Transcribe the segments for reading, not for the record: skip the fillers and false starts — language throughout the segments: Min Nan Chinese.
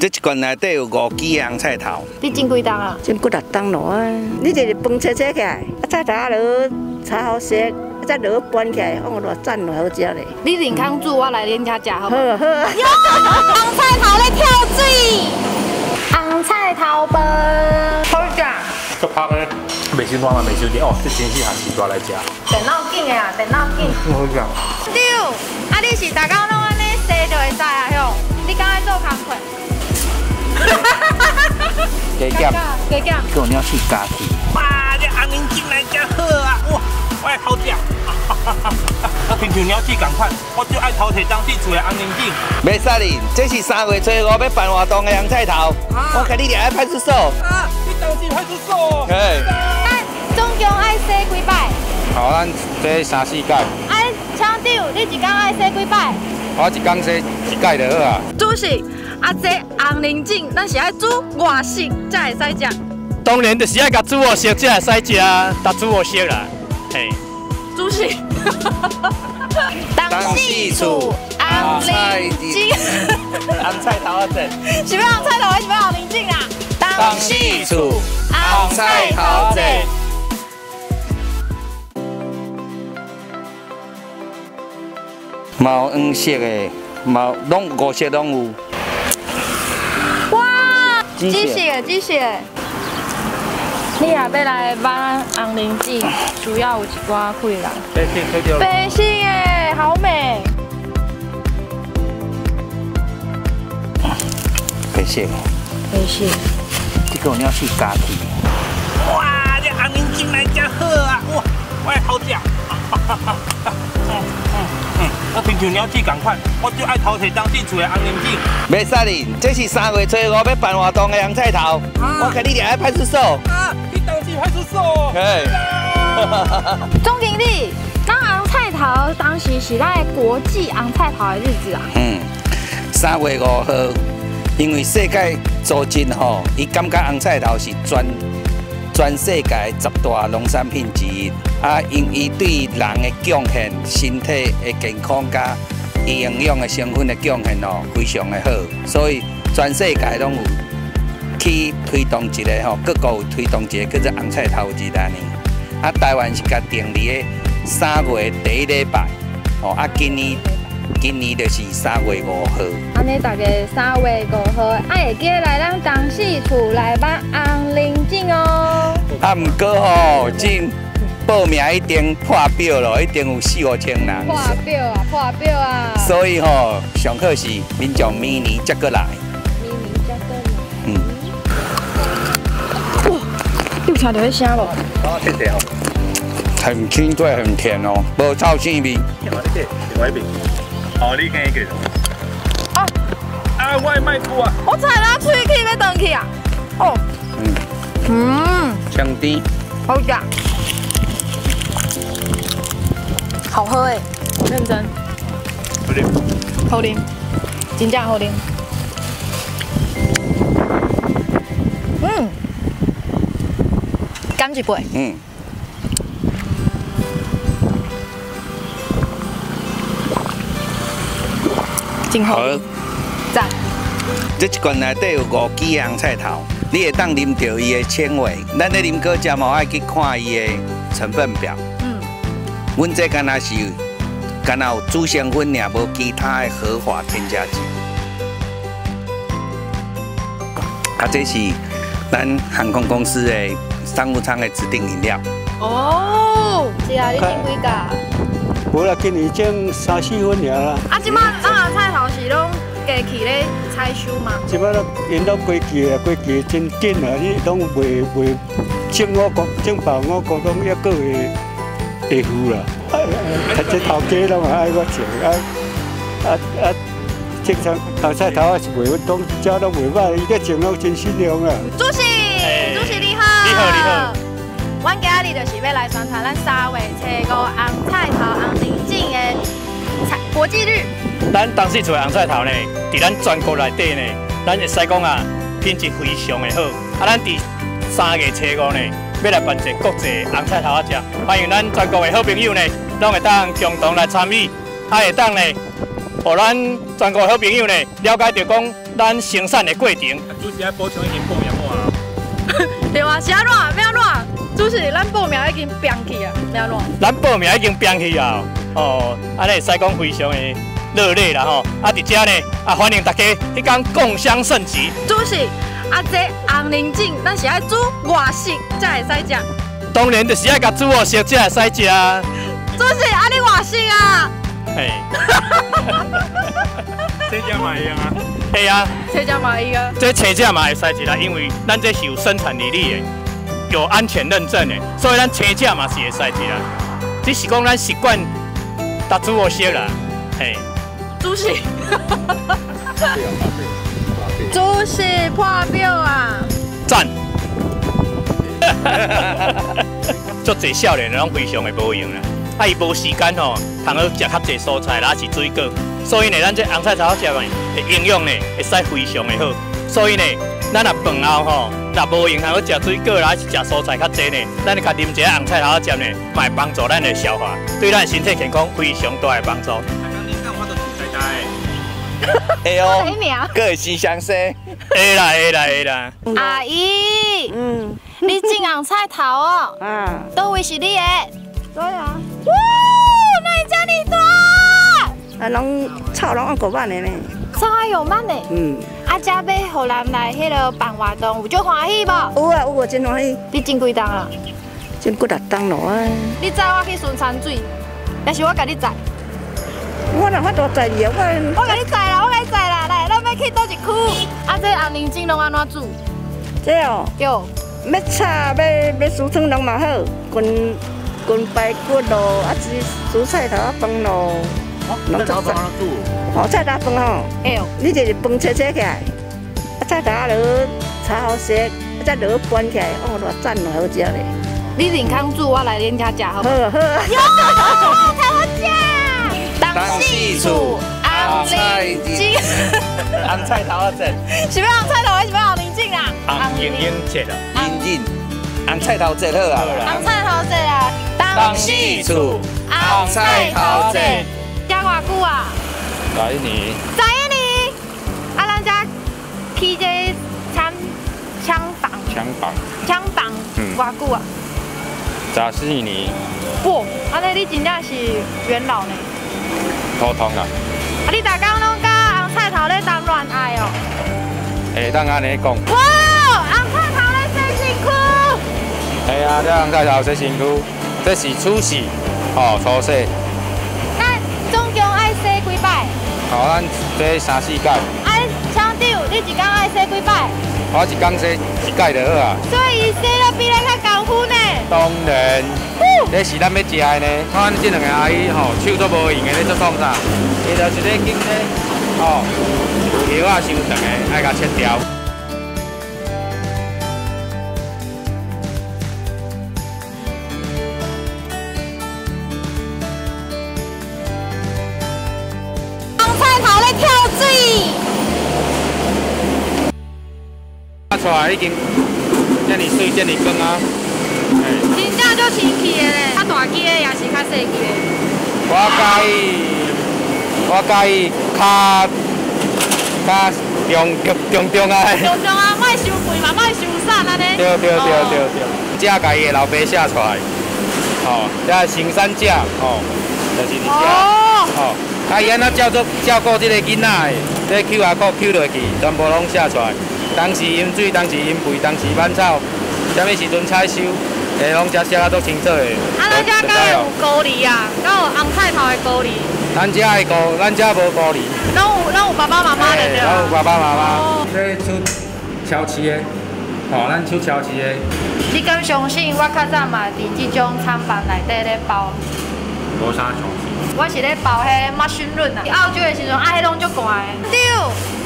這一罐內底有五支紅菜頭。你種幾冬啊？種幾六冬咯啊！你這個飯切切起來，啊菜頭啊落炒好色，啊再落搬起來，放偌讚偌好食咧。你認空煮，我來恁遐食好無？好啊好啊。喲，紅菜頭咧跳水，紅菜頭飯好食。足香的，袂傷爛嘛，袂傷甜哦，這真適合時大來食。電腦緊的啊，電腦緊。好食。對，啊你是逐工攏按呢洗就會使啊，許？你敢愛做工課？加減，加減。叫鳥鼠加去。哇，這紅菱種來真好啊！哇，我來偷食。我親像鳥鼠仝款，我就愛偷提當地厝的紅菱種。袂使哩，這是3月初五欲辦活動的紅菜頭，我共你掠去派出所。啊，你當時派出所。嘿。咱總共愛洗幾擺？好，咱這三四擺。啊，廠長，你一工愛洗幾擺？我一工洗一擺就好啊。主席，啊，這紅菱種，咱是愛煮偌熟才會使食？當然就是愛共煮予熟才會使食啊，逐煮予熟啦，嘿。主席，東勢厝紅菱種，紅菜頭仔節，是欲紅菜頭還是欲紅菱種啊？東勢厝紅菜頭節。貓黃色的，貓攏五色攏有。哇，紫色的，紫色的。你若要來挽紅菱種，需要有一寡氣力。白色，白色的，好美。白色。白色。這個鳥鼠加去。哇，這紅菱種來真好啊！哇，我來偷食。我親像鳥鼠仝款，我就愛偷提當地厝的紅菱種。袂使哩，這是3月初五欲辦活動的紅菜頭，我共你掠去派出所。啊，你當時派出所。嘿。總經理，咱紅菜頭當時是咱國際紅菜頭的日子啊。嗯，3月5號，因為世界組織吼，伊感覺紅菜頭是全世界十大農產品之一，啊，因伊對人的貢獻、身體的健康佮營養的成分的貢獻哦，非常的好，所以全世界攏有去推動一個吼，各國有推動一個叫做紅菜頭日按呢。啊，台灣是共定佇咧3月第一禮拜，吼，啊，今年就是3月5號。按呢，大家3月5號，啊，會記得來咱東勢厝來挽紅菱種哦。啊，毋過吼，這報名已經破表咯，已經有四五千人。破表啊，破表啊！所以吼，上好是民眾明年才閣來。明年才閣來。嗯。哇，你有聽著彼聲無？哦，謝謝哦。很清脆，很甜哦，無臭腥味。另外一邊。哦，你看一個。啊！啊，我的麥布啊！我菜哪喙齒欲斷去啊！哦。嗯。嗯。香甜。好食。好喝欸，認真。好啉。好啉，真正好啉。嗯。乾一杯。嗯。真好。讚。這一罐內底有五支紅菜頭，你會當啉著伊的纖維。咱咧啉果汁嘛，愛去看伊的成分表。嗯。阮這敢若是，敢若有主成分爾，無其他的合法添加劑。啊，這是咱航空公司的商務艙的指定飲料。哦，是啊，你種幾架？無啦，今年種三四分爾啦。啊，這擺咱紅菜頭是攏過去咧採收嗎？這擺攏𪜶攏過季啊，過季真緊啊，你攏袂袂種五穀、種百五穀攏抑閣會會付啦。啊，這頭家攏嘛愛我種，啊啊啊，種啥紅菜頭啊是袂，攏遮攏袂歹，伊咧種攏真適量啦。主席，主席你好。你好，你好。阮今日就是欲來宣傳咱3月初五紅菜頭紅菱種的菜國際日。咱東勢厝的紅菜頭呢，佇咱全國內底呢，咱會使講啊，品質非常的好。啊，咱佇3月初五呢，欲來辦一個國際紅菜頭仔節，歡迎咱全國的好朋友呢，攏會當共同來參與，啊，會當呢，予咱全國的好朋友呢，了解著講咱生产的过程。主持爱补充已经报名好啊。对啊，是按怎？欲按怎？主持，咱报名已经编去啊，欲按怎？咱报名已经编去啊，哦，按呢会使讲非常的热烈啦吼。啊，伫遮呢，啊，欢迎大家彼工共襄盛举。主持，啊，这红龙井咱是爱煮外食才会使食。当然就是爱共煮好食才会使食啊。主持，啊，你外食啊？嘿。这只嘛会用啊？会啊。这只嘛会啊。这青食嘛会使食啦，因为咱这是有生产履历的，有安全认证的，所以咱青食嘛是会使食啦。只是讲咱习惯逐煮好食啦，嘿。主席，主席破表啊！赞。足济少年拢非常的无闲啦，啊伊无时间吼，通好食较济蔬菜啦，还是水果，所以呢，咱这红菜头食呢，营养呢会使非常的好。所以呢，咱若饭后吼，若无闲通好食水果啦，还是食蔬菜较济呢，咱较啉一下红菜头汁呢，嘛会帮助咱的消化，对咱身体健康非常大的帮助。会哦，阁会生相生。会啦会啦会啦。阿姨，你种红菜头哦？啊。佗位是你的？对啊。哇，哪会遮尔大？啊，拢草拢按古板的呢。草爱用慢的。嗯。啊，遮要予人来彼个办活动，有足欢喜无？有啊有啊，真欢喜。你种几冬啊？种几六冬咯啊。你载我去巡田水，抑是我共你载？我哪法度载你啊？我共你载啦，我共你载啦，来，咱欲去佗一区？啊，这红龙井拢按怎煮？这哦，对，欲炒、欲煮汤拢嘛好，滚滚排骨咯，啊，煮菜头仔饭咯，拢足赞。哦，菜头饭吼，你就是饭切切起来，啊，菜头仔落炒好色，啊，再落拌起来，哦，偌赞偌好食咧。你认空煮，我来恁遮食好。好好。哟，太好食！东四厝红龙井，红菜头仔节，是欲红菜头还是欲红龙井啊？红龙井节啊，龙井，红菜头节好啊。红菜头节啊，东四厝红菜头节，遮偌久啊？ 11年。11年，啊，咱遮起这厂房。厂房。厂房，偌久啊？14年。哇，按呢你真正是元老呢。普通啦。啊，你逐工拢佮红菜头咧谈恋爱哦？会当按呢讲。哇，红菜头咧洗身躯。系啊，这红菜头洗身躯，这是初洗，哦，初洗。咱总共爱洗几摆？哦，咱这3、4摆。啊，厂长，你一工爱洗几摆？我一工洗1摆就好啊。所以伊洗了比咱较功夫呢。当然。这是咱欲食的呢。看这两个阿姨吼，手都无闲的咧做创啥？伊就是咧拣这吼，有叶仔伤长的，爱共切掉。红菜头咧跳水。啊，出来已经遮尔水，遮尔光啊！真正足清气的咧，较大支的也是较细支的。我佮意较较中中中啊。中中啊，莫伤肥嘛，莫伤瘦按呢。对对对对对，这共伊的老爸写出来，吼，这生产者，吼，就是伫遮，吼，啊伊按怎照做照顾这个囡仔的，这 QR code 扣落去，全部拢写出来。当时饮水，当时饮肥，当时挽草，啥物时阵采收。哎，拢遮写啊足清楚的。啊，咱遮敢有高丽啊？敢有红菜头的高丽？咱遮的高，咱遮无高丽。拢有爸爸妈妈的对。拢有爸爸妈妈。这出超市的，吼，咱出超市的。你敢相信我较早嘛伫这种厂房内底咧包？无啥相信。我是咧包彼个 mushroom 啊，澳洲的时阵啊，彼拢足寒的。对，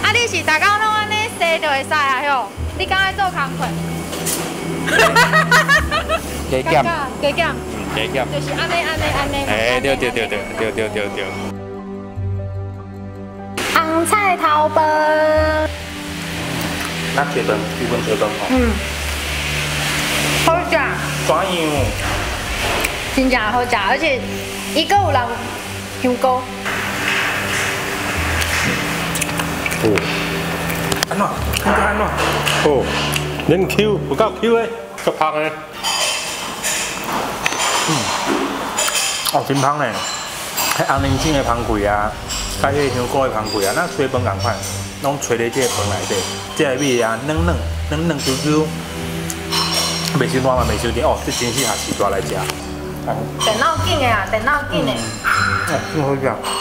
啊你是逐工拢按呢洗就会使啊吼？你敢爱做工课？加减，加减，加减，就是按呢按呢按呢。哎，对对对对对对对对。红菜头饭。那切断，基本切断吼。嗯。好食。怎样？真正好食，而且伊阁有人香菇。哦。按怎？感覺按怎？哦，恁 Q 有夠 Q 的，足香的。哦，真香呢！彼紅奶精的香氣啊，佮彼個香菇的香氣啊，咱炊飯仝款，攏炊佇這个飯內底，這个味啊，軟軟軟軟 Q Q，袂傷爛嘛，袂傷甜哦，這真適合序大來食。電腦緊的啊，電腦緊的。哦，真好食。